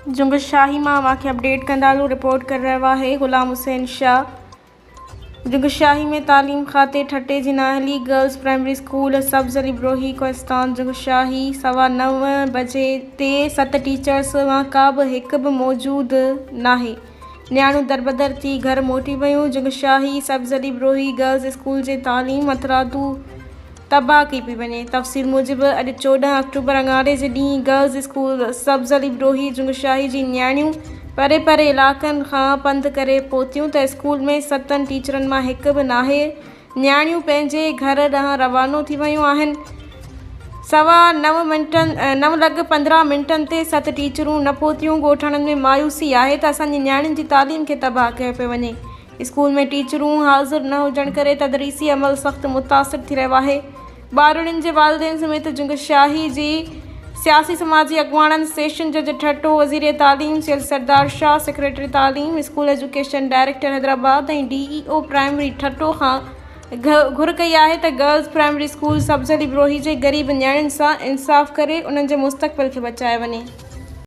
جنگ شاهي مان اوهان کي اپڊيٽ ڪندا هلون رپورٽ ڪري رهيو آهي غلام حسين شاهه جنگ شاهي ۾ تعليم کاتي ٺٽي جي نااهلي girls primary school Sabz Ali Brohi Kohistan Jung Shahi سوا نو بجي تي ست ٽيچرس مان ڪا به هڪ به موجود ناهي نياڻيون دربدر ٿي گهر موٽي ويون جنگ شاهي سبز علي بروهي گرلز اسڪول جي تعليم هٿرادو تباهه ڪئي پئي وڃي. تفصيل موجب اڄ 14 آڪٽوبر اڱاري جي ڏينهن girls school Sabz Ali Brohi Jungshahi جي نياڻيون پري پري علائقن کان پنڌ ڪري پهتيون ته اسڪول ۾ ستن ٽيچرن مان هڪ به ناهي نياڻيون پنهنجي گهر ڏانهن روانو ٿي ويون آهن سوا نو منٽن نو لڳ 15 منٽن تي ست ٽيچرون نه پهتيون ڳوٺاڻن ۾ مايوسي آهي ته اسان جي نياڻين جي تعليم کي تباهه ڪيو پيو وڃي. اسڪول ۾ ٽيچرون حاضر نه هجڻ ڪري تدريسي عمل سخت متاثر ٿي رهيو آهي. ٻارڙين جي والدين سميت جنگ شاهي جي سياسي سماجي اڳواڻن سيشن جج ٺٽو، وزير تعليم سيد سردار شاهه، سيڪريٽري تعليم، school education director Hyderabad ۽ D E O primary Thatta کان گهر ڪئي آهي ته girls primary school Sabz Ali Brohi جي غريب نياڻين سان انصاف ڪري انهن جي مستقبل کي بچايو وڃي.